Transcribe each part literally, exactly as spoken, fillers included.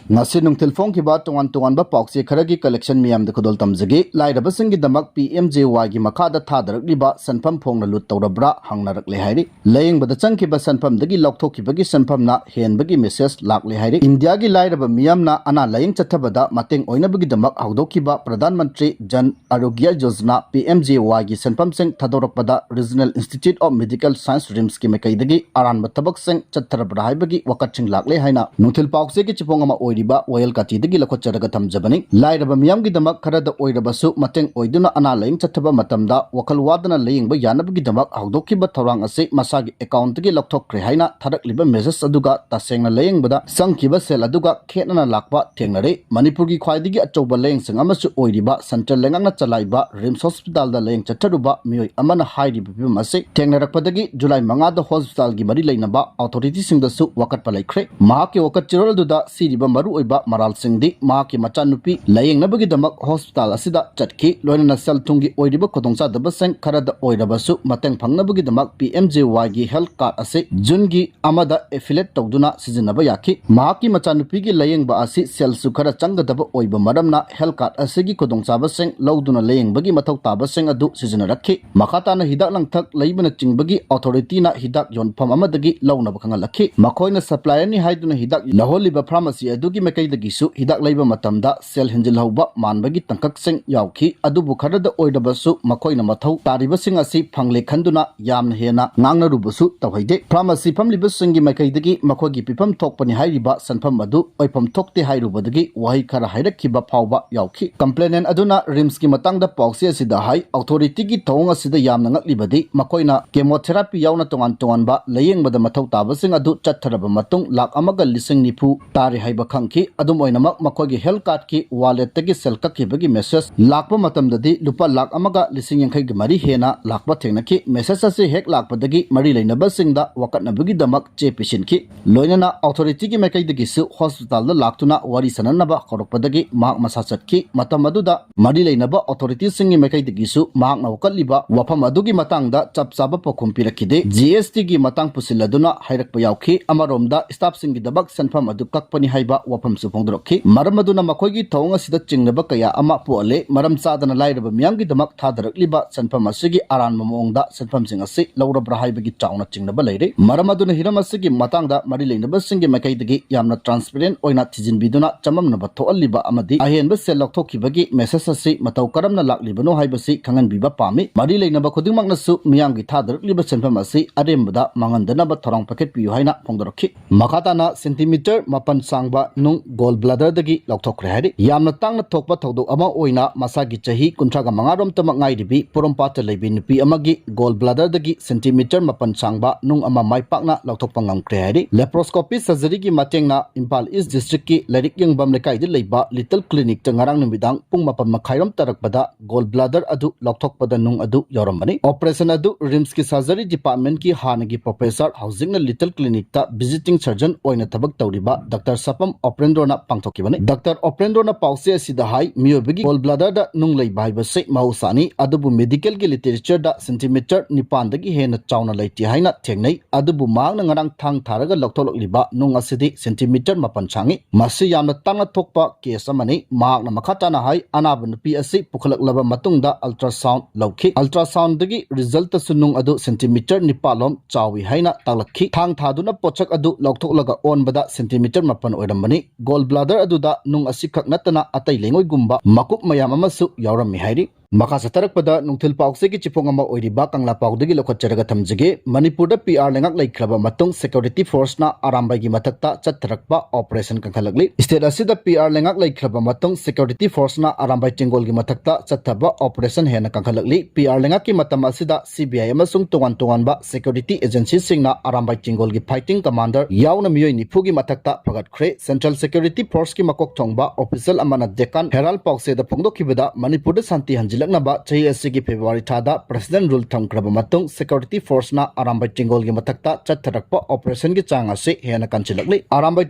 ꯉꯁꯤ ꯅꯨꯡꯊꯤꯜ ꯐꯣꯡꯈꯤꯕ ꯇꯣꯉꯥꯟ ꯇꯣꯉꯥꯟꯕ ꯄꯥꯎꯆꯦ ꯈꯔꯒꯤ collection ꯃꯤꯌꯥꯝꯗ ꯈꯨꯗꯣꯜ ꯇꯝꯖꯒꯦ꯫ ꯂꯥꯏꯔꯕꯁꯤꯡꯒꯤꯗꯃꯛ P M J Y ꯒꯤ ꯃꯈꯥꯗ ꯊꯥꯗꯔꯛꯂꯤꯕ ꯁꯦꯟꯐꯝ ꯐꯣꯡꯅ ꯂꯨꯠ ꯇꯧꯔꯕ꯭ꯔꯥ ꯍꯪꯅꯔꯛꯂꯦ ꯍꯥꯏꯔꯤ꯫ ꯂꯥꯌꯦꯡꯕꯗ ꯆꯪꯈꯤꯕ ꯁꯦꯟꯐꯝꯗꯒꯤ ꯂꯧꯊꯣꯛꯈꯤꯕꯒꯤ ꯁꯦꯟꯐꯝꯅ ꯍꯦꯟꯕꯒꯤ message ꯂꯥꯛꯂꯦ ꯍꯥꯏꯔꯤ꯫ ꯏꯟꯗꯤꯌꯥꯒꯤ ꯂꯥꯏꯔꯕ ꯃꯤꯌꯥꯝꯅ ꯑꯅꯥ ꯂꯥꯌꯦꯡ ꯆꯠꯊꯕꯗ ꯃꯇꯦꯡ ꯑꯣꯏꯅꯕꯒꯤꯗꯃꯛ ꯍꯧꯗꯣꯛꯈꯤꯕ Pradhan Mantri Jan ꯑꯔꯣꯒ꯭ꯌ Yojana, P M J Y ꯒꯤ ꯁꯦꯟꯐꯝꯁꯤꯡ ꯊꯥꯗꯣꯔꯛꯄꯗ Regional Institute of Medical Science, RIMS ꯀꯤ ꯃꯥꯏꯀꯩꯗꯒꯤ ꯑꯔꯥꯟꯕ ꯊꯕꯛꯁꯤꯡ ꯆꯠꯊꯔꯕ꯭ꯔꯥ ꯍꯥꯏꯕꯒꯤ ꯋꯥꯀꯠꯁꯤꯡ ꯂꯥꯛꯂꯦ ꯍꯥꯏꯅ ꯅꯨꯡꯊꯤꯜ ꯄꯥꯎꯆꯦꯒꯤ ꯆꯤꯐꯣꯡ ꯑꯃ ꯑꯣꯏꯔꯤꯕ ꯋꯥꯌꯦꯜ ꯀꯥꯇꯤꯗꯒꯤ ꯂꯧꯈꯠꯆꯔꯒ ꯊꯝꯖꯕꯅꯤ꯫ ꯂꯥꯏꯔꯕ ꯃꯤꯌꯥꯝꯒꯤꯗꯃꯛ ꯈꯔꯗ ꯑꯣꯏꯔꯕꯁꯨ ꯃꯇꯦꯡ ꯑꯣꯏꯗꯨꯅ ꯑꯅꯥ ꯂꯥꯌꯦꯡ ꯆꯠꯊꯕ ꯃꯇꯝꯗ ꯋꯥꯈꯜ ꯋꯥꯗꯅ ꯂꯥꯌꯦꯡꯕ ꯌꯥꯅꯕꯒꯤꯗꯃꯛ ꯍꯧꯗꯣꯛꯈꯤꯕ ꯊꯧꯔꯥꯡ ꯑꯁꯤ ꯃꯁꯥꯒꯤ account ꯇꯒꯤ ꯂꯧꯊꯣꯛꯈ꯭ꯔꯦ ꯍꯥꯏꯅ ꯊꯥꯔꯛꯂꯤꯕ message ꯑꯗꯨꯒ ꯇꯁꯦꯡꯅ ꯂꯥꯌꯦꯡꯕꯗ ꯆꯪꯈꯤꯕ ꯁꯦꯜ ꯑꯗꯨꯒ ꯈꯦꯠꯅꯅ ꯂꯥꯛꯄ ꯊꯦꯡꯅꯔꯦ꯫ ꯃꯅꯤꯄꯨꯔꯒꯤ ꯈ꯭ꯋꯥꯏꯗꯒꯤ ꯑꯆꯧꯕ ꯂꯥꯌꯦꯡꯁꯪ ꯑꯃꯁꯨ ꯑꯣꯏꯔꯤꯕ central ꯂꯩꯉꯥꯛꯅ ꯆꯂꯥꯏꯕ RIMS hospital ꯗ ꯂꯥꯌꯦꯡ ꯆꯠꯊꯔꯨꯕ ꯃꯤꯑꯣꯏ ꯑꯃꯅ ꯍꯥꯏꯔꯤꯕ ꯐꯤꯚꯝ ꯑꯁꯤ ꯊꯦꯡꯅꯔꯛꯄꯗꯒꯤ ꯖꯨꯂꯥꯏ ꯃꯉꯥꯗ hospital ꯒꯤ ꯃꯔꯤ ꯂꯩꯅꯕ authority ꯁꯤꯡꯗꯁꯨ ꯋꯥꯀꯠꯄ ꯂꯩꯈ꯭ꯔꯦ꯫ ꯃꯍꯥꯛꯀꯤ ꯋꯥꯀꯠ ꯆꯦꯔꯣꯜ ꯑꯗꯨꯗ ꯁꯤꯔꯤꯕ ꯃꯔꯨꯑꯣꯏꯕ ꯃꯔꯥꯜꯁꯤꯡꯗꯤ ꯃꯍꯥꯛꯀꯤ ꯃꯆꯥꯅꯨꯄꯤ ꯂꯥꯌꯦꯡꯅꯕꯒꯤꯗꯃꯛ hospital ꯑꯁꯤꯗ ꯆꯠꯈꯤ, ꯂꯣꯏꯅꯅ ꯁꯦꯜ ꯊꯨꯝꯒꯤ ꯑꯣꯏꯔꯤꯕ ꯈꯨꯗꯣꯡꯆꯥꯗꯕꯁꯤꯡ ꯈꯔꯗ ꯑꯣꯏꯔꯕꯁꯨ ꯃꯇꯦꯡ ꯐꯪꯅꯕꯒꯤꯗꯃꯛ P M J Y ꯒꯤ health card ꯑꯁꯤ June ꯒꯤ ꯑꯃꯗ affiliate ꯇꯧꯗꯨꯅ ꯁꯤꯖꯤꯟꯅꯕ ꯌꯥꯈꯤ꯫ ꯃꯍꯥꯛꯀꯤ ꯃꯆꯥꯅꯨꯄꯤꯒꯤ ꯂꯥꯌꯦꯡꯕ ꯑꯁꯤ ꯁꯦꯜꯁꯨ ꯈꯔ ꯆꯪꯒꯗꯕ ꯑꯣꯏꯕ ꯃꯔꯝꯅ health card ꯑꯁꯤꯒꯤ ꯈꯨꯗꯣꯡꯆꯥꯕꯁꯤꯡ ꯂꯧꯗꯨꯅ ꯂꯥꯌꯦꯡꯕꯒꯤ ꯃꯊꯧ ꯇꯥꯕꯁꯤꯡ ꯑꯗꯨ ꯁꯤꯖꯤꯟꯅꯔꯛꯈꯤ꯫ ꯃꯈꯥ ꯇꯥꯅ ꯍꯤꯗꯥꯛ ꯂꯥꯡꯊꯛ ꯂꯩꯕꯅꯆꯤꯡꯕꯒꯤ authority ꯅ ꯍꯤꯗꯥꯛ ꯌꯣꯟꯐꯝ ꯑꯃꯗꯒꯤ ꯂꯧꯅꯕ ꯈꯪꯍꯜꯂꯛꯈꯤ꯫ ꯃꯈꯣꯏꯅ supplier ꯅꯤ ꯍꯥꯏꯗꯨꯅ ꯍꯤꯗꯥꯛ ꯂꯧꯍꯜꯂꯤꯕ pharmacy ꯑꯗꯨꯒꯤ ꯃꯥꯏꯀꯩꯗꯒꯤꯁꯨ ꯍꯤꯗꯥꯛ ꯂꯩꯕ ꯃꯇꯝꯗ ꯁꯦꯜ ꯍꯦꯟꯖꯤꯜꯍꯧꯕ ꯃꯥꯟꯕꯒꯤ ꯇꯥꯡꯀꯛꯁꯤꯡ ꯌꯥꯎꯈꯤ꯫ ꯑꯗꯨꯕꯨ ꯈꯔꯗ ꯑꯣꯏꯔꯕꯁꯨ ꯃꯈꯣꯏꯅ ꯃꯊꯧ ꯇꯥꯔꯤꯕꯁꯤꯡ ꯑꯁꯤ ꯐꯪꯂꯦ ꯈꯟꯗꯨꯅ ꯌꯥꯝꯅ ꯍꯦꯟꯅ ꯉꯥꯡꯅꯔꯨꯕꯁꯨ ꯇꯧꯍꯩꯗꯦ꯫ Pharmacy ꯐꯝꯂꯤꯕꯁꯤꯡꯒꯤ ꯃꯥꯏꯀꯩꯗꯒꯤ ꯃꯈꯣꯏꯒꯤ ꯄꯤꯐꯝ ꯊꯣꯛꯄꯅꯤ ꯍꯥꯏꯔꯤꯕ ꯁꯦꯟꯐꯝ ꯑꯗꯨ ꯑꯣꯏꯐꯝ ꯊꯣꯛꯇꯦ ꯍꯥꯏꯔꯨꯕꯗꯒꯤ ꯋꯥꯍꯩ ꯈꯔ ꯍꯥꯏꯔꯛꯈꯤꯕ ꯐꯥꯎꯕ ꯌꯥꯎꯈꯤ꯫ Complainant ꯑꯗꯨꯅ RIMS ꯀꯤ ꯃꯇꯥꯡꯗ ꯄꯥꯎꯆꯦ ꯑꯁꯤꯗ ꯍꯥꯏ, authority ꯒꯤ ꯊꯧꯑꯣꯡ ꯑꯁꯤꯗ ꯌꯥꯝꯅ ꯉꯛꯂꯤꯕꯗꯤ ꯃꯈꯣꯏꯅ chemotherapy ꯌꯥꯎꯅ ꯇꯣꯉꯥꯟ ꯇꯣꯉꯥꯟꯕ ꯂꯥꯌꯦꯡꯕꯗ ꯃꯊꯧ ꯇꯥꯕꯁꯤꯡ ꯑꯗꯨ ꯆꯠꯊꯔꯕ ꯃꯇꯨꯡ ꯂꯥꯈ ꯑꯃꯒ ꯂꯤꯁꯤꯡ ꯅꯤꯐꯨ ꯇꯥꯔꯦ ꯍꯥꯏꯕ ꯈꯪꯈꯤ꯫ ꯑꯗꯨꯝ ꯑꯣꯏꯅꯃꯛ, ꯃꯈꯣꯏꯒꯤ health card ꯀꯤ wallet ꯇꯒꯤ ꯁꯦꯜ ꯀꯛꯈꯤꯕꯒꯤ message ꯂꯥꯛꯄ ꯃꯇꯝꯗꯗꯤ ꯂꯨꯄꯥ ꯂꯥꯈ ꯑꯃꯒ ꯂꯤꯁꯤꯡ ꯌꯥꯡꯈꯩꯒ ꯃꯔꯤ ꯍꯦꯟꯅ ꯂꯥꯛꯄ ꯊꯦꯡꯅꯈꯤ꯫ Message ꯑꯁꯤ ꯍꯦꯛ ꯂꯥꯛꯄꯗꯒꯤ ꯃꯔꯤ ꯂꯩꯅꯕꯁꯤꯡꯗ ꯋꯥꯀꯠꯅꯕꯒꯤꯗꯃꯛ ꯆꯦ ꯄꯤꯁꯤꯟꯈꯤ꯫ ꯂꯣꯏꯅꯅ authority ꯒꯤ ꯃꯥꯏꯀꯩꯗꯒꯤꯁꯨ hospital ꯗ ꯂꯥꯛꯇꯨꯅ ꯋꯥꯔꯤ ꯁꯥꯅꯅꯕ ꯀꯧꯔꯛꯄꯗꯒꯤ ꯃꯍꯥꯛ ꯃꯁꯥ ꯆꯠꯈꯤ꯫ ꯃꯇꯝ ꯑꯗꯨꯗ ꯃꯔꯤ ꯂꯩꯅꯕ authority ꯁꯤꯡꯒꯤ ꯃꯥꯏꯀꯩꯗꯒꯤꯁꯨ ꯃꯍꯥꯛꯅ ꯋꯥꯀꯠꯂꯤꯕ ꯋꯥꯐꯝ ꯑꯗꯨꯒꯤ ꯃꯇꯥꯡꯗ ꯆꯞ ꯆꯥꯕ ꯄꯥꯎꯈꯨꯝ ꯄꯤꯔꯛꯈꯤꯗꯦ꯫ G S T ꯒꯤ ꯃꯇꯥꯡ ꯄꯨꯁꯤꯜꯂꯗꯨꯅ ꯍꯥꯏꯔꯛꯄ ꯌꯥꯎꯈꯤ꯫ ꯑꯃꯔꯣꯝꯗ staff ꯁꯤꯡꯒꯤꯗꯃꯛ ꯁꯦꯟꯐꯝ ꯑꯗꯨ ꯀꯛꯄꯅꯤ ꯍꯥꯏꯕ ꯋꯥꯐꯝꯁꯨ ꯐꯣꯡꯗꯣꯔꯛꯈꯤ꯫ ꯃꯔꯝ ꯑꯗꯨꯅ ꯃꯈꯣꯏꯒꯤ ꯊꯧꯑꯣꯡ ꯑꯁꯤꯗ ꯆꯤꯡꯅꯕ ꯀꯌꯥ ꯑꯃ ꯄꯣꯛꯍꯜꯂꯦ꯫ ꯃꯔꯝ ꯆꯥꯗꯅ ꯂꯥꯏꯔꯕ ꯃꯤꯌꯥꯝꯒꯤꯗꯃꯛ ꯊꯥꯗꯔꯛꯂꯤꯕ ꯁꯦꯟꯐꯝ ꯑꯁꯤꯒꯤ ꯑꯔꯥꯟꯕ ꯃꯑꯣꯡꯗ ꯁꯦꯟꯐꯝꯁꯤꯡ ꯑꯁꯤ ꯂꯧꯔꯕ꯭ꯔꯥ ꯍꯥꯏꯕꯒꯤ ꯆꯥꯎꯅ ꯆꯤꯡꯅꯕ ꯂꯩꯔꯦ꯫ ꯃꯔꯝ ꯑꯗꯨꯅ ꯍꯤꯔꯝ ꯑꯁꯤꯒꯤ ꯃꯇꯥꯡꯗ ꯃꯔꯤ ꯂꯩꯅꯕꯁꯤꯡꯒꯤ ꯃꯥꯏꯀꯩꯗꯒꯤ ꯌꯥꯝꯅ transparent ꯑꯣꯏꯅ ꯊꯤꯖꯤꯟꯕꯤꯗꯨꯅ ꯆꯃꯝꯅꯕ ꯊꯣꯛꯍꯜꯂꯤꯕ ꯑꯃꯗꯤ ꯑꯍꯦꯟꯕ ꯁꯦꯜ ꯂꯧꯊꯣꯛꯈꯤꯕꯒꯤ message ꯑꯁꯤ ꯃꯇꯧ ꯀꯔꯝꯅ ꯂꯥꯛꯂꯤꯕꯅꯣ ꯍꯥꯏꯕꯁꯤ ꯈꯪꯍꯟꯕꯤꯕ ꯄꯥꯝꯃꯤ꯫ ꯃꯔꯤ ꯂꯩꯅꯕ ꯈꯨꯗꯤꯡꯃꯛꯅꯁꯨ ꯃꯤꯌꯥꯝꯒꯤ ꯊꯥꯗꯔꯛꯂꯤꯕ ꯁꯦꯟꯐꯝ ꯑꯁꯤ ꯑꯔꯦꯝꯕꯗ ꯃꯥꯡꯍꯟꯗꯅꯕ ꯊꯧꯔꯥꯡ ꯄꯥꯏꯈꯠꯄꯤꯌꯨ ꯍꯥꯏꯅ ꯐꯣꯡꯗꯣꯔꯛꯈꯤ꯫ ꯃꯈꯥ ꯇꯥꯅ ꯁꯦꯟꯇꯤꯃꯤꯇꯔ ꯃꯥꯄꯟ ꯁꯥꯡꯕ ꯅꯨꯡ gall bladderꯗꯒꯤ ꯂꯧꯊꯣꯛꯈ꯭ꯔꯦ ꯍꯥꯏꯔꯤ꯫ ꯌꯥꯝꯅ ꯇꯥꯡꯅ ꯊꯣꯛꯄ ꯊꯧꯗꯣꯛ ꯑꯃ ꯑꯣꯏꯅ ꯃꯁꯥꯒꯤ ꯆꯍꯤ ꯀꯨꯟꯊ꯭ꯔꯥꯒ ꯃꯉꯥ ꯔꯣꯝꯇꯃꯛ ꯉꯥꯏꯔꯤꯕꯤ ꯄꯣꯔꯣꯝꯄꯥꯠꯇ ꯂꯩꯕꯤ ꯅꯨꯄꯤ ꯑꯃꯒꯤ gall bladderꯗꯒꯤ ꯁꯦꯟꯇꯤꯃꯤꯇꯔ ꯃꯥꯄꯟ ꯁꯥꯡꯕ ꯅꯨꯡ ꯑꯃ ꯃꯥꯏ ꯄꯥꯛꯅ ꯂꯧꯊꯣꯛꯄ ꯉꯝꯈ꯭ꯔꯦ ꯍꯥꯏꯔꯤ꯫ Laparoscopy surgeryꯒꯤ ꯃꯇꯦꯡꯅ ꯏꯝꯐꯥꯜ East Districtꯀꯤ ꯂꯥꯏꯔꯤꯛ ꯌꯦꯡꯐꯝ ꯂꯩꯀꯥꯏꯗ ꯂꯩꯕ Little Clinicꯇ ꯉꯔꯥꯡ ꯅꯨꯃꯤꯗꯥꯡ ꯄꯨꯡ ꯃꯥꯄꯟ ꯃꯈꯥꯏꯔꯣꯝ ꯇꯥꯔꯛꯄꯗ gall bladder ꯑꯗꯨ ꯂꯧꯊꯣꯛꯄꯗ ꯅꯨꯡ ꯑꯗꯨ ꯌꯥꯎꯔꯝꯕꯅꯤ꯫ Operation ꯑꯗꯨ RIMSꯀꯤ surgery departmentꯀꯤ ꯍꯥꯟꯅꯒꯤ professor, ꯍꯧꯖꯤꯛꯅ Little Clinicꯇ visiting surgeon ꯑꯣꯏꯅ ꯊꯕꯛ ꯇꯧꯔꯤꯕ Doctor ꯁꯄꯝ ꯑꯣꯄ꯭ꯔꯦꯟꯗ꯭ꯔꯣꯅ ꯄꯥꯡꯊꯣꯛꯈꯤꯕꯅꯤ꯫ Doctor ꯑꯣꯄ꯭ꯔꯦꯟꯗ꯭ꯔꯣꯅ ꯄꯥꯎꯆꯦ ꯑꯁꯤꯗ ꯍꯥꯏ, ꯃꯤꯑꯣꯏꯕꯒꯤ gall bladderꯗ ꯅꯨꯡ ꯂꯩꯕ ꯍꯥꯏꯕꯁꯤ ꯃꯍꯧꯁꯥꯅꯤ, ꯑꯗꯨꯕꯨ medicalꯒꯤ literature ꯗ ꯁꯦꯟꯇꯤꯃꯤꯇꯔ ꯅꯤꯄꯥꯟꯗꯒꯤ ꯍꯦꯟꯅ ꯆꯥꯎꯅ ꯂꯩꯇꯦ ꯍꯥꯏꯅ ꯊꯦꯡꯅꯩ꯫ ꯑꯗꯨꯕꯨ ꯃꯍꯥꯛꯅ ꯉꯔꯥꯡ ꯊꯥꯡ ꯊꯥꯔꯒ ꯂꯧꯊꯣꯛꯂꯛꯂꯤꯕ ꯅꯨꯡ ꯑꯁꯤꯗꯤ ꯁꯦꯟꯇꯤꯃꯤꯇꯔ ꯃꯥꯄꯟ ꯁꯥꯡꯏ꯫ ꯃꯁꯤ ꯌꯥꯝꯅ ꯇꯥꯡꯅ ꯊꯣꯛꯄ case ꯑꯃꯅꯤ꯫ ꯃꯍꯥꯛꯅ ꯃꯈꯥ ꯇꯥꯅ ꯍꯥꯏ, ꯑꯅꯥꯕ ꯅꯨꯄꯤ ꯑꯁꯤ ꯄꯨꯈꯠꯂꯛꯂꯕ ꯃꯇꯨꯡꯗ ultrasound ꯂꯧꯈꯤ꯫ Ultrasoundꯗꯒꯤ resultꯇꯁꯨ ꯅꯨꯡ ꯑꯗꯨ ꯁꯦꯟꯇꯤꯃꯤꯇꯔ ꯅꯤꯄꯥꯜ ꯂꯣꯝ ꯆꯥꯎꯏ ꯍꯥꯏꯅ ꯇꯥꯛꯂꯛꯈꯤ꯫ ꯊꯥꯡ ꯊꯥꯗꯨꯅ ꯄꯣꯠꯁꯛ ꯑꯗꯨ ꯂꯧꯊꯣꯛꯂꯒ ꯑꯣꯟꯕꯗ ꯁꯦꯟꯇꯤꯃꯤꯇꯔ ꯃꯥꯄꯟ ꯑꯣꯏꯔꯝꯕꯅꯤ꯫ Gall bladder ꯑꯗꯨꯗ ꯅꯨꯡ ꯑꯁꯤꯈꯛ ꯅꯠꯇꯅ ꯑꯇꯩ ꯂꯩꯉꯣꯏꯒꯨꯝꯕ ꯃꯀꯨꯞ ꯃꯌꯥꯝ ꯑꯃꯁꯨ ꯌꯥꯎꯔꯝꯃꯤ ꯍꯥꯏꯔꯤ꯫ ꯃꯈꯥ ꯆꯠꯊꯔꯛꯄꯗ ꯅꯨꯡꯊꯤꯜ ꯄꯥꯎꯆꯦꯒꯤ ꯆꯦꯐꯣꯡ ꯑꯃ ꯑꯣꯏꯔꯤꯕ ꯀꯪꯂꯥ ꯄꯥꯎꯗꯒꯤ ꯂꯧꯈꯠꯆꯔꯒ ꯊꯝꯖꯒꯦ꯫ ꯃꯅꯤꯄꯨꯔꯗ PR ꯂꯩꯉꯥꯛ ꯂꯩꯈ꯭ꯔꯕ ꯃꯇꯨꯡ security forceꯅ ꯑꯔꯥꯝꯕꯥꯏꯒꯤ ꯃꯊꯛꯇ ꯆꯠꯊꯔꯛꯄ operation ꯀꯟꯈꯠꯂꯛꯂꯤ꯫ State ꯑꯁꯤꯗ PR ꯂꯩꯉꯥꯛ ꯂꯩꯈ꯭ꯔꯕ ꯃꯇꯨꯡ security forceꯅ ꯑꯔꯥꯝꯕꯥꯏ ꯇꯦꯡꯒꯣꯜꯒꯤ ꯃꯊꯛꯇ ꯆꯠꯊꯕ operation ꯍꯦꯟꯅ ꯀꯟꯈꯠꯂꯛꯂꯤ꯫ PR ꯂꯩꯉꯥꯛꯀꯤ ꯃꯇꯝ ꯑꯁꯤꯗ CBI ꯑꯃꯁꯨꯡ ꯇꯣꯉꯥꯟ ꯇꯣꯉꯥꯟꯕ security agencyꯁꯤꯡꯅ ꯑꯔꯥꯝꯕꯥꯏ ꯇꯦꯡꯒꯣꯜꯒꯤ fighting commander ꯌꯥꯎꯅ ꯃꯤꯑꯣꯏ ꯅꯤꯐꯨꯒꯤ ꯃꯊꯛꯇ ꯐꯒꯠꯈ꯭ꯔꯦ꯫ Central Security Forceꯀꯤ ꯃꯀꯣꯛ ꯊꯣꯡꯕ official ꯑꯃꯅ Deccan Herald ꯄꯥꯎꯆꯦꯗ ꯐꯣꯡꯗꯣꯛꯈꯤꯕꯗ, ꯃꯅꯤꯄꯨꯔꯗ ꯁꯥꯟꯇꯤ ꯍꯟꯖꯤꯜꯂꯛꯅꯕ ꯆꯍꯤ ꯑꯁꯤꯒꯤ February ꯊꯥꯗ President Rule ꯊꯝꯈ꯭ꯔꯕ ꯃꯇꯨꯡ security forceꯅ ꯑꯔꯥꯝꯕꯥꯏ ꯇꯦꯡꯒꯣꯜꯒꯤ ꯃꯊꯛꯇ ꯆꯠꯊꯔꯛꯄ operationꯒꯤ ꯆꯥꯡ ꯑꯁꯤ ꯍꯦꯟꯅ ꯀꯟꯁꯤꯜꯂꯛꯂꯤ꯫ ꯑꯔꯥꯝꯕꯥꯏ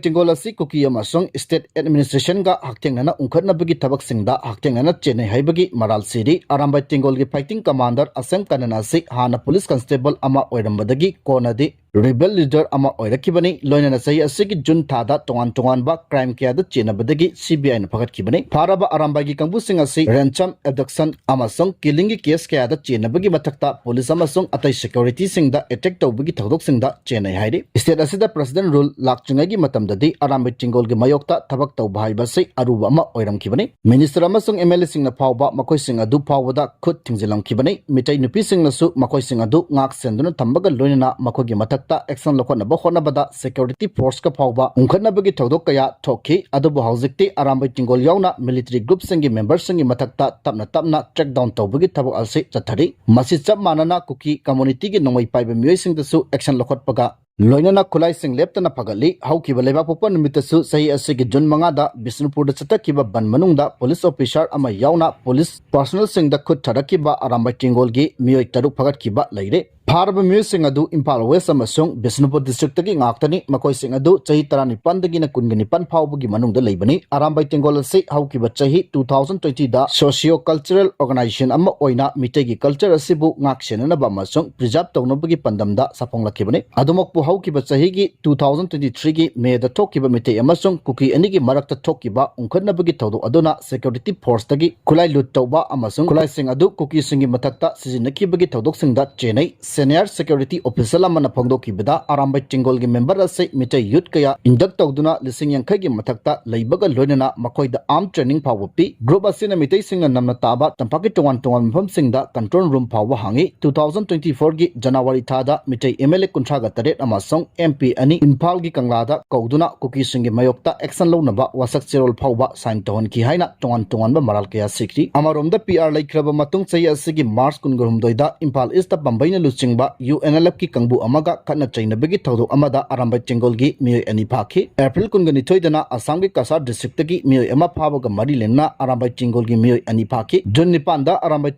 ꯇꯦꯡꯒꯣꯜ ꯑꯁꯤ ꯀꯨꯀꯤ ꯑꯃꯁꯨꯡ state administrationꯒ ꯍꯛꯊꯦꯡꯅꯅ ꯎꯪꯈꯠꯅꯕꯒꯤ ꯊꯕꯛꯁꯤꯡꯗ ꯍꯛꯊꯦꯡꯅꯅ ꯆꯦꯟꯅꯩ ꯍꯥꯏꯕꯒꯤ ꯃꯔꯥꯜ ꯁꯤꯔꯤ꯫ ꯑꯔꯥꯝꯕꯥꯏ ꯇꯦꯡꯒꯣꯜꯒꯤ fighting commander ꯑꯁꯦꯝ ꯀꯅꯟ ꯑꯁꯤ ꯍꯥꯟꯅ police constable ꯑꯃ ꯑꯣꯏꯔꯝꯕꯗꯒꯤ ꯀꯣꯟꯅꯗꯤ rebel leader ꯑꯃ ꯑꯣꯏꯔꯛꯈꯤꯕꯅꯤ꯫ ꯂꯣꯏꯅꯅ ꯆꯍꯤ ꯑꯁꯤꯒꯤ ꯖꯨꯟ ꯊꯥꯗ ꯇꯣꯉꯥꯟ ꯇꯣꯉꯥꯟꯕ crime ꯀꯌꯥꯗ ꯆꯦꯟꯅꯕꯗꯒꯤ CBIꯅ ꯐꯒꯠꯈꯤꯕꯅꯤ꯫ ꯐꯥꯔꯕ ꯑꯔꯥꯝꯕꯥꯏꯒꯤ ꯀꯥꯡꯕꯨꯁꯤꯡ ꯑꯁꯤ ransom, abduction ꯑꯃꯁꯨꯡ killingꯒꯤ case ꯀꯌꯥꯗ ꯆꯦꯟꯅꯕꯒꯤ ꯃꯊꯛꯇ police ꯑꯃꯁꯨꯡ ꯑꯇꯩ securityꯁꯤꯡꯗ attack ꯇꯧꯕꯒꯤ ꯊꯧꯗꯣꯛꯁꯤꯡꯗ ꯆꯦꯟꯅꯩ ꯍꯥꯏꯔꯤ꯫ State ꯑꯁꯤꯗ President rule ꯂꯥꯛꯇ꯭ꯔꯤꯉꯩꯒꯤ ꯃꯇꯝꯗꯗꯤ ꯑꯔꯥꯝꯕꯥꯏ ꯇꯦꯡꯒꯣꯜꯒꯤ ꯃꯥꯌꯣꯛꯇ ꯊꯕꯛ ꯇꯧꯕ ꯍꯥꯏꯕꯁꯤ ꯑꯔꯨꯕ ꯑꯃ ꯑꯣꯏꯔꯝꯈꯤꯕꯅꯤ꯫ Minister ꯑꯃꯁꯨꯡ MLAꯁꯤꯡꯅ ꯐꯥꯎꯕ ꯃꯈꯣꯏꯁꯤꯡ ꯑꯗꯨ ꯐꯥꯎꯕꯗ ꯈꯨꯠ ꯊꯤꯡꯖꯤꯜꯂꯝꯈꯤꯕꯅꯤ꯫ ꯃꯤꯇꯩ ꯅꯨꯄꯤꯁꯤꯡꯅꯁꯨ ꯃꯈꯣꯏꯁꯤꯡ ꯑꯗꯨ ꯉꯥꯛ ꯁꯦꯟꯗꯨꯅ ꯊꯝꯕꯒ ꯂꯣꯏꯅꯅ ꯃꯈꯣꯏꯒꯤ ꯃꯊꯛꯇ action ꯂꯧꯈꯠꯅꯕ ꯍꯣꯠꯅꯕꯗ security forceꯀ ꯐꯥꯎꯕ ꯎꯪꯈꯠꯅꯕꯒꯤ ꯊꯧꯗꯣꯛ ꯀꯌꯥ ꯊꯣꯛꯈꯤ꯫ ꯑꯗꯨꯕꯨ ꯍꯧꯖꯤꯛꯇꯤ ꯑꯔꯥꯝꯕꯥꯏ ꯇꯦꯡꯒꯣꯜ ꯌꯥꯎꯅ military groupꯁꯤꯡꯒꯤ memberꯁꯤꯡꯒꯤ ꯃꯊꯛꯇ ꯇꯞꯅ ꯇꯞꯅ crackdown ꯇꯧꯕꯒꯤ ꯊꯕꯛ ꯑꯁꯤ ꯆꯠꯊꯔꯤ꯫ ꯃꯁꯤ ꯆꯞ ꯃꯥꯟꯅꯅ ꯀꯨꯀꯤ communityꯒꯤ ꯅꯣꯡꯃꯩ ꯄꯥꯏꯕ ꯃꯤꯑꯣꯏꯁꯤꯡꯗꯁꯨ action ꯂꯧꯈꯠꯄꯒ ꯂꯣꯏꯅꯅ ꯈꯨꯠꯂꯥꯏꯁꯤꯡ ꯂꯦꯞꯇꯅ ꯐꯒꯠꯂꯤ꯫ ꯍꯧꯈꯤꯕ ꯂꯩꯕꯥꯛꯄꯣꯛꯄ ꯅꯨꯃꯤꯠꯇꯁꯨ ꯆꯍꯤ ꯑꯁꯤꯒꯤ ꯖꯨꯟ ꯃꯉꯥꯗ ꯕꯤꯁꯅꯨꯄꯨꯔꯗ ꯆꯠꯊꯈꯤꯕ ꯕꯟ ꯃꯅꯨꯡꯗ police officer ꯑꯃ ꯌꯥꯎꯅ police personnelꯁꯤꯡꯗ ꯈꯨꯠ ꯊꯥꯔꯛꯈꯤꯕ ꯑꯔꯥꯝꯕꯥꯏ ꯇꯦꯡꯒꯣꯜꯒꯤ ꯃꯤꯑꯣꯏ ꯇꯔꯨꯛ ꯐꯒꯠꯈꯤꯕ ꯂꯩꯔꯦ꯫ ꯐꯥꯔꯕ ꯃꯤꯑꯣꯏꯁꯤꯡ ꯑꯗꯨ ꯏꯝꯐꯥꯜ West ꯑꯃꯁꯨꯡ ꯕꯤꯁꯅꯨꯄꯨꯔ districtꯇꯒꯤ ꯉꯥꯛꯇꯅꯤ꯫ ꯃꯈꯣꯏꯁꯤꯡ ꯑꯗꯨ ꯆꯍꯤ ꯇꯔꯥꯅꯤꯄꯥꯟꯗꯒꯤꯅ ꯀꯨꯟꯒ ꯅꯤꯄꯥꯟ ꯐꯥꯎꯕꯒꯤ ꯃꯅꯨꯡꯗ ꯂꯩꯕꯅꯤ꯫ ꯑꯔꯥꯝꯕꯥꯏ ꯇꯦꯡꯒꯣꯜ ꯑꯁꯤ ꯍꯧꯈꯤꯕ ꯆꯍꯤ two thousand twentyꯗ socio cultural organization ꯑꯃ ꯑꯣꯏꯅ ꯃꯤꯇꯩꯒꯤ culture ꯑꯁꯤꯕꯨ ꯉꯥꯛ ꯁꯦꯟꯅꯅꯕ ꯑꯃꯁꯨꯡ preserve ꯇꯧꯅꯕꯒꯤ ꯄꯥꯟꯗꯝꯗ ꯁꯥꯐꯣꯡꯂꯛꯈꯤꯕꯅꯤ꯫ ꯑꯗꯨꯃꯛꯄꯨ ꯍꯧꯈꯤꯕ ꯆꯍꯤꯒꯤ two thousand twenty threeꯒꯤ Mayꯗ ꯊꯣꯛꯈꯤꯕ ꯃꯤꯇꯩ ꯑꯃꯁꯨꯡ ꯀꯨꯀꯤ ꯑꯅꯤꯒꯤ ꯃꯔꯛꯇ ꯊꯣꯛꯈꯤꯕ ꯎꯪꯈꯠꯅꯕꯒꯤ ꯊꯧꯗꯣꯛ ꯑꯗꯨꯅ security forceꯇꯒꯤ ꯈꯨꯠꯂꯥꯏ ꯂꯨꯠ ꯇꯧꯕ ꯑꯃꯁꯨꯡ ꯈꯨꯠꯂꯥꯏꯁꯤꯡ ꯑꯗꯨ ꯀꯨꯀꯤꯁꯤꯡꯒꯤ ꯃꯊꯛꯇ ꯁꯤꯖꯤꯟꯅꯈꯤꯕꯒꯤ ꯊꯧꯗꯣꯛꯁꯤꯡꯗ ꯆꯦꯟꯅꯩ꯫ Senior security official ꯑꯃꯅ ꯐꯣꯡꯗꯣꯛꯈꯤꯕꯗ, ꯑꯔꯥꯝꯕꯥꯏ ꯇꯦꯡꯒꯣꯜꯒꯤ member ꯑꯁꯤ ꯃꯤꯇꯩ youth ꯀꯌꯥ induct ꯇꯧꯗꯨꯅ ꯂꯤꯁꯤꯡ ꯌꯥꯡꯈꯩꯒꯤ ꯃꯊꯛꯇ ꯂꯩꯕꯒ ꯂꯣꯏꯅꯅ ꯃꯈꯣꯏꯗ arm training ꯐꯥꯎꯕ ꯄꯤ꯫ Group ꯑꯁꯤꯅ ꯃꯤꯇꯩꯁꯤꯡꯅ ꯅꯝꯅ ꯇꯥꯕ ꯇꯝꯄꯥꯛꯀꯤ ꯇꯣꯉꯥꯟ ꯇꯣꯉꯥꯟꯕ ꯃꯐꯝꯁꯤꯡꯗ control room ꯐꯥꯎꯕ ꯍꯥꯡꯉꯤ꯫ Two thousand twenty fourꯒꯤ January ꯊꯥꯗ ꯃꯤꯇꯩ MLA ꯀꯨꯟꯊ꯭ꯔꯥꯒ ꯇꯔꯦꯠ ꯑꯃꯁꯨꯡ MP ꯑꯅꯤ ꯏꯝꯐꯥꯜꯒꯤ ꯀꯪꯂꯥꯗ ꯀꯧꯗꯨꯅ ꯀꯨꯀꯤꯁꯤꯡꯒꯤ ꯃꯥꯌꯣꯛꯇ action ꯂꯧꯅꯕ ꯋꯥꯁꯛ ꯆꯦꯔꯣꯜ ꯐꯥꯎꯕ sign ꯇꯧꯍꯟꯈꯤ ꯍꯥꯏꯅ ꯇꯣꯉꯥꯟ ꯇꯣꯉꯥꯟꯕ ꯃꯔꯥꯜ ꯀꯌꯥ ꯁꯤꯈ꯭ꯔꯤ꯫ ꯑꯃꯔꯣꯝꯗ, PR ꯂꯩꯈ꯭ꯔꯕ ꯃꯇꯨꯡ ꯆꯍꯤ ꯑꯁꯤꯒꯤ March ꯀꯨꯟꯒ ꯍꯨꯝꯗꯣꯏꯗ ꯏꯝꯐꯥꯜ Eastꯇ ꯄꯥꯝꯕꯩꯅ ꯂꯨꯆꯤꯡꯕ UNLFꯀꯤ ꯀꯥꯡꯕꯨ ꯑꯃꯒ ꯈꯠꯅ ꯆꯩꯅꯕꯒꯤ ꯊꯧꯗꯣꯛ ꯑꯃꯗ ꯑꯔꯥꯝꯕꯥꯏ ꯇꯦꯡꯒꯣꯜꯒꯤ ꯃꯤꯑꯣꯏ ꯑꯅꯤ ꯐꯥꯈꯤ꯫ April ꯀꯨꯟꯒ ꯅꯤꯊꯣꯏꯗꯅ ꯑꯁꯥꯝꯒꯤ ꯀꯁꯥꯔ districtꯇꯒꯤ ꯃꯤꯑꯣꯏ ꯑꯃ ꯐꯥꯕꯒ ꯃꯔꯤ ꯂꯩꯅꯅ ꯑꯔꯥꯝꯕꯥꯏ ꯇꯦꯡꯒꯣꯜꯒꯤ ꯃꯤꯑꯣꯏ ꯑꯅꯤ ꯐꯥꯈꯤ꯫ June ꯅꯤꯄꯥꯟꯗ ꯑꯔꯥꯝꯕꯥꯏ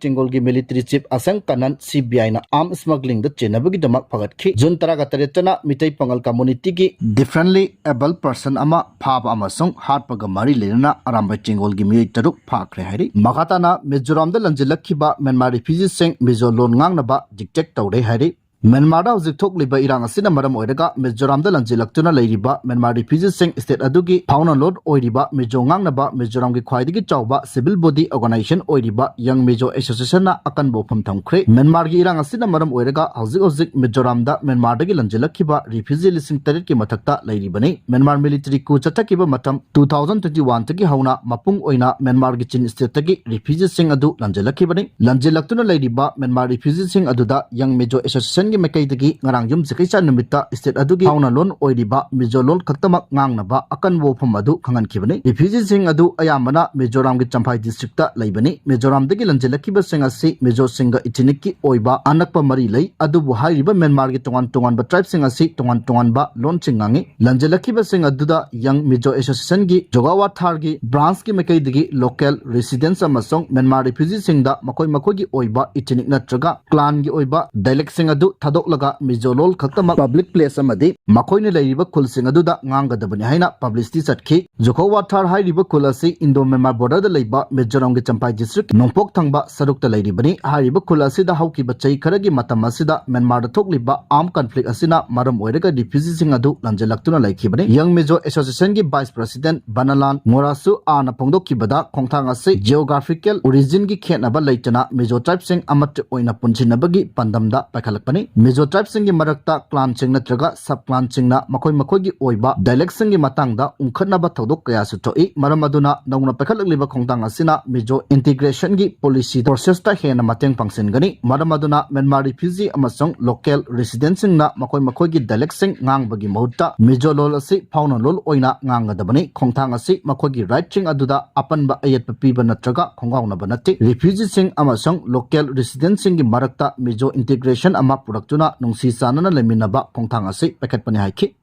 ꯇꯦꯡꯒꯣꯜꯒꯤ military chief ꯑꯁꯪ ꯀꯅꯟ CBIꯅ arm smugglingꯗ ꯆꯦꯟꯅꯕꯒꯤꯗꯃꯛ ꯐꯒꯠꯈꯤ꯫ June ꯇꯔꯥꯒ ꯇꯔꯦꯠꯇꯅ ꯃꯤꯇꯩ ꯄꯥꯉꯜ communityꯒꯤ differently abled person ꯑꯃ ꯐꯥꯕ ꯑꯃꯁꯨꯡ ꯍꯥꯠꯄꯒ ꯃꯔꯤ ꯂꯩꯅꯅ ꯑꯔꯥꯝꯕꯥꯏ ꯇꯦꯡꯒꯣꯜꯒꯤ ꯃꯤꯑꯣꯏ ꯇꯔꯨꯛ ꯐꯥꯈ꯭ꯔꯦ ꯍꯥꯏꯔꯤ꯫ ꯃꯈꯥ ꯇꯥꯅ ꯃꯤꯖꯣꯔꯥꯝꯗ ꯂꯟꯖꯤꯜꯂꯛꯈꯤꯕ ꯃ꯭ꯌꯥꯟꯃꯥꯔ refugeeꯁꯤꯡ ꯃꯤꯖꯣ ꯂꯣꯟ ꯉꯥꯡꯅꯕ dictate ꯇꯧꯔꯦ ꯍꯥꯏꯔꯤ꯫ ꯃ꯭ꯌꯥꯟꯃꯥꯔꯗ ꯍꯧꯖꯤꯛ ꯊꯣꯛꯂꯤꯕ ꯏꯔꯥꯡ ꯑꯁꯤꯅ ꯃꯔꯝ ꯑꯣꯏꯔꯒ ꯃꯤꯖꯣꯔꯥꯝꯗ ꯂꯟꯖꯦꯜꯂꯛꯇꯨꯅ ꯂꯩꯔꯤꯕ ꯃ꯭ꯌꯥꯟꯃꯥꯔ ꯔꯤꯐ꯭ꯌꯨꯖꯤꯁꯤꯡ ꯁ꯭ꯇꯦꯠ ꯑꯗꯨꯒꯤ ꯐꯥꯎꯅ ꯂꯣꯟ ꯑꯣꯏꯔꯤꯕ ꯃꯤꯖꯣ ꯉꯥꯡꯅꯕ ꯃꯤꯖꯣꯔꯥꯝꯒꯤ ꯈ꯭ꯋꯥꯏꯗꯒꯤ ꯆꯥꯎꯕ ꯁꯤꯚꯤꯜ ꯕꯣꯗꯤ ꯑꯣꯔꯒꯅꯥꯏꯖꯦꯁꯟ ꯑꯣꯏꯔꯤꯕ ꯌꯪ ꯃꯤꯖꯣ ꯑꯦꯁꯣꯁꯤꯌꯦꯁꯟꯅ ꯑꯀꯟꯕ ꯋꯥꯐꯝ ꯊꯝꯈ꯭ꯔꯦ꯫ ꯃ꯭ꯌꯥꯟꯃꯥꯔꯒꯤ ꯏꯔꯥꯡ ꯑꯁꯤꯅ ꯃꯔꯝ ꯑꯣꯏꯔꯒ ꯍꯧꯖꯤꯛ ꯍꯧꯖꯤꯛ ꯃꯤꯖꯣꯔꯥꯝꯗ ꯃ꯭ꯌꯥꯟꯃꯥꯔꯗꯒꯤ ꯂꯟꯖꯦꯜꯂꯛꯈꯤꯕ ꯔꯤꯐ꯭ꯌꯨꯖꯤ ꯂꯤꯁꯤꯡ ꯇꯔꯦꯠꯀꯤ ꯃꯊꯛꯇ ꯂꯩꯔꯤꯕꯅꯤ꯫ ꯃ꯭ꯌꯥꯟꯃꯥꯔ ꯃꯤꯂꯤꯇꯔꯤ ꯀꯨ ꯆꯠꯊꯈꯤꯕ ꯃꯇꯝ two thousand twenty one ꯗꯒꯤ ꯍꯧꯅ ꯃꯄꯨꯡ ꯑꯣꯏꯅ ꯃ꯭ꯌꯥꯟꯃꯥꯔꯒꯤ ꯆꯤꯟ ꯁ꯭ꯇꯦꯠꯇꯒꯤ ꯔꯤꯐ꯭ꯌꯨꯖꯤꯁꯤꯡ ꯑꯗꯨ ꯂꯟꯖꯦꯜꯂꯛꯈꯤꯕꯅꯤ꯫ ꯂꯟꯖꯦꯜꯂꯛꯇꯨꯅ ꯂꯩꯔꯤꯕ ꯃ꯭ꯌꯥꯟꯃꯥꯔ ꯔꯤꯐ꯭ꯌꯨꯖꯤꯁꯤꯡ ꯑꯗꯨꯗ ꯌꯪ ꯃꯤꯖꯣ ꯑꯦꯁꯣꯁꯤꯌꯦꯁꯟꯒꯤ ꯃꯥꯏꯀꯩꯗꯒꯤ ꯉꯔꯥꯡ ꯌꯨꯝꯁꯥꯀꯩꯁꯥ ꯅꯨꯃꯤꯠꯇ ꯁ꯭ꯇꯦꯠ ꯑꯗꯨꯒꯤ ꯐꯥꯎꯅ ꯂꯣꯟ ꯑꯣꯏꯔꯤꯕ ꯃꯤꯖꯣ ꯂꯣꯟ ꯈꯛꯇꯃꯛ ꯉꯥꯡꯅꯕ ꯑꯀꯟꯕ ꯋꯥꯐꯝ ꯑꯗꯨ ꯈꯪꯍꯟꯈꯤꯕꯅꯤ꯫ ꯔꯤꯐ꯭ꯌꯨꯖꯤꯁꯤꯡ ꯑꯗꯨ ꯑꯌꯥꯝꯕꯅ ꯃꯤꯖꯣꯔꯥꯝꯒꯤ ꯆꯝꯐꯥꯏ ꯗꯤꯁꯇ꯭ꯔꯤꯛꯇ ꯂꯩꯕꯅꯤ꯫ ꯃꯤꯖꯣꯔꯥꯝꯗꯒꯤ ꯂꯟꯖꯦꯜꯂꯛꯈꯤꯕꯁꯤꯡ ꯑꯁꯤ ꯃꯤꯖꯣꯁꯤꯡꯒ ꯏꯊꯤꯅꯤꯛꯀꯤ ꯑꯣꯏꯕ ꯑꯅꯛꯄ ꯃꯔꯤ ꯂꯩ, ꯑꯗꯨꯕꯨ ꯍꯥꯏꯔꯤꯕ ꯃ꯭ꯌꯥꯟꯃꯥꯔꯒꯤ ꯇꯣꯉꯥꯟ ꯇꯣꯉꯥꯟꯕ ꯇ꯭ꯔꯥꯏꯕꯁꯤꯡ ꯑꯁꯤ ꯇꯣꯉꯥꯟ ꯇꯣꯉꯥꯟꯕ ꯂꯣꯟꯁꯤꯡ ꯉꯥꯡꯏ꯫ ꯂꯟꯖꯦꯜꯂꯛꯈꯤꯕꯁꯤꯡ ꯑꯗꯨꯗ ꯌꯪ ꯃꯤꯖꯣ ꯑꯦꯁꯣꯁꯤꯌꯦꯁꯟꯒꯤ ꯖꯣꯒꯥꯋꯥꯊꯥꯔꯒꯤ ꯕ꯭ꯔꯥꯟꯁꯀꯤ ꯃꯥꯏꯀꯩꯗꯒꯤ ꯂꯣꯀꯦꯜ ꯔꯦꯁꯤꯗꯦꯟꯠꯁ ꯑꯃꯁꯨꯡ ꯃ꯭ꯌꯥꯟꯃꯥꯔ ꯔꯤꯐ꯭ꯌꯨꯖꯤꯁꯤꯡꯗ ꯃꯈꯣꯏ ꯃꯈꯣꯏꯒꯤ ꯑꯣꯏꯕ ꯏꯊꯤꯅꯤꯛ ꯅꯠꯇ꯭ꯔꯒ ꯀ꯭ꯂꯥꯟꯒꯤ ꯑꯣꯏꯕ ꯗꯥꯏꯂꯦꯛꯁꯤꯡ ꯑꯗꯨ ꯊꯥꯗꯣꯛꯂꯒ ꯃꯤꯖꯣ ꯂꯣꯜ ꯈꯛꯇꯃꯛ ꯄꯕ꯭ꯂꯤꯛ ꯄ꯭ꯂꯦꯁ ꯑꯃꯗꯤ ꯃꯈꯣꯏꯅ ꯂꯩꯔꯤꯕ ꯈꯨꯜꯁꯤꯡ ꯑꯗꯨꯗ ꯉꯥꯡꯒꯗꯕꯅꯤ ꯍꯥꯏꯅ ꯄꯕ꯭ꯂꯤꯁꯤꯇꯤ ꯆꯠꯈꯤ꯫ ꯖꯣꯈꯣ ꯋꯥꯊꯥꯔ ꯍꯥꯏꯔꯤꯕ ꯈꯨꯜ ꯑꯁꯤ ꯏꯟꯗꯣ ꯃ꯭ꯌꯥꯟꯃꯥꯔ ꯕꯣꯔꯗꯔꯗ ꯂꯩꯕ ꯃꯤꯖꯣꯔꯥꯝꯒꯤ ꯆꯝꯐꯥꯏ ꯗꯤꯁꯇ꯭ꯔꯤꯛ ꯅꯣꯡꯄꯣꯛ ꯊꯪꯕ ꯁꯔꯨꯛꯇ ꯂꯩꯔꯤꯕꯅꯤ꯫ ꯍꯥꯏꯔꯤꯕ ꯈꯨꯜ ꯑꯁꯤꯗ ꯍꯧꯈꯤꯕ ꯆꯍꯤ ꯈꯔꯒꯤ ꯃꯇꯝ ꯑꯁꯤꯗ ꯃ꯭ꯌꯥꯟꯃꯥꯔꯗ ꯊꯣꯛꯂꯤꯕ ꯑꯥꯔꯝ ꯀꯟꯐ꯭ꯂꯤꯛ ꯑꯁꯤꯅ ꯃꯔꯝ ꯑꯣꯏꯔꯒ ꯔꯤꯐ꯭ꯌꯨꯖꯤꯁꯤꯡ ꯑꯗꯨ ꯂꯟꯖꯦꯜꯂꯛꯇꯨꯅ ꯂꯩꯈꯤꯕꯅꯤ꯫ ꯌꯪ ꯃꯤꯖꯣ ꯑꯦꯁꯣꯁꯤꯌꯦꯁꯟꯒꯤ ꯚꯥꯏꯁ ꯄ꯭ꯔꯁꯤꯗꯦꯟꯠ ꯕꯅꯥꯂꯥꯜ ꯉꯣꯔꯥꯁꯨ ꯑꯥꯅ ꯐꯣꯡꯗꯣꯛꯈꯤꯕꯗ ꯈꯣꯡꯊꯥꯡ ꯑꯁꯤ ꯖꯤꯑꯣꯒ꯭ꯔꯥꯐꯤꯀꯦꯜ ꯑꯣꯔꯤꯖꯤꯟꯒꯤ ꯈꯦꯠꯅꯕ ꯂꯩꯇꯅ ꯃꯤꯖꯣ ꯇ꯭ꯔꯥꯏꯕꯁꯤꯡ ꯑꯃꯠꯇ ꯑꯣꯏꯅ ꯄꯨꯟꯁꯤꯟꯅꯕꯒꯤ ꯄꯥꯟꯗꯝꯗ ꯄꯥꯏꯈꯠꯂꯛꯄꯅꯤ꯫ ꯃꯤꯖꯣ ꯇ꯭ꯔꯥꯏꯕꯁꯤꯡꯒꯤ ꯃꯔꯛꯇ ꯀ꯭ꯂꯥꯟꯁꯤꯡ ꯅꯠꯇ꯭ꯔꯒ ꯁꯕ ꯀ꯭ꯂꯥꯟꯁꯤꯡꯅ ꯃꯈꯣꯏ ꯃꯈꯣꯏꯒꯤ ꯑꯣꯏꯕ ꯗꯥꯏꯂꯦꯛꯁꯤꯡꯒꯤ ꯃꯇꯥꯡꯗ ꯎꯪꯈꯠꯅꯕ ꯊꯧꯗꯣꯛ ꯀꯌꯥꯁꯨ ꯊꯣꯛꯏ꯫ ꯃꯔꯝ ꯑꯗꯨꯅ ꯅꯧꯅ ꯄꯥꯏꯈꯠꯂꯛꯂꯤꯕ ꯈꯣꯡꯊꯥꯡ ꯑꯁꯤꯅ ꯃꯤꯖꯣ ꯏꯟꯇꯤꯒ꯭ꯔꯦꯁꯟꯒꯤ ꯄꯣꯂꯤꯁꯤ ꯄ꯭ꯔꯣꯁꯦꯁꯇ ꯍꯦꯟꯅ ꯃꯇꯦꯡ ꯄꯥꯡꯁꯤꯟꯒꯅꯤ꯫ ꯃꯔꯝ ꯑꯗꯨꯅ ꯃ꯭ꯌꯥꯟꯃꯥꯔ ꯔꯤꯐ꯭ꯌꯨꯖꯤ ꯑꯃꯁꯨꯡ ꯂꯣꯀꯦꯜ ꯔꯦꯁꯤꯗꯦꯟꯠꯁꯤꯡꯅ ꯃꯈꯣꯏ ꯃꯈꯣꯏꯒꯤ ꯗꯥꯏꯂꯦꯛꯁꯤꯡ ꯉꯥꯡꯕꯒꯤ ꯃꯍꯨꯠꯇ ꯃꯤꯖꯣ ꯂꯣꯜ ꯑꯁꯤ ꯐꯥꯎꯅ ꯂꯣꯜ ꯑꯣꯏꯅ ꯉꯥꯡꯒꯗꯕꯅꯤ꯫ ꯈꯣꯡꯊꯥꯡ ꯑꯁꯤ ꯃꯈꯣꯏꯒꯤ ꯔꯥꯏꯠꯁꯤꯡ ꯑꯗꯨꯗ ꯑꯄꯟꯕ ꯑꯌꯦꯠꯄ ꯄꯤꯕ ꯅꯠꯇ꯭ꯔꯒ ꯈꯣꯡꯒꯥꯎꯅꯕ ꯅꯠꯇꯦ꯫ ꯔꯤꯐ꯭ꯌꯨꯖꯤꯁꯤꯡ ꯑꯃꯁꯨꯡ ꯂꯣꯀꯦꯜ ꯔꯦꯁꯤꯗꯦꯟꯠꯁꯤꯡꯒꯤ ꯃꯔꯛꯇ ꯃꯤꯖꯣ ꯏꯟꯇꯤꯒ꯭ꯔꯦꯁꯟ ꯑꯃ ꯄꯨꯔꯛꯇꯨꯅ ꯅꯨꯡꯁꯤ ꯆꯥꯟꯅꯅ ꯂꯩꯃꯤꯟꯅꯕ ꯈꯣꯡꯊꯥꯡ ꯑꯁꯤ ꯄꯥꯏꯈꯠꯄꯅꯤ ꯍꯥꯏꯈꯤ꯫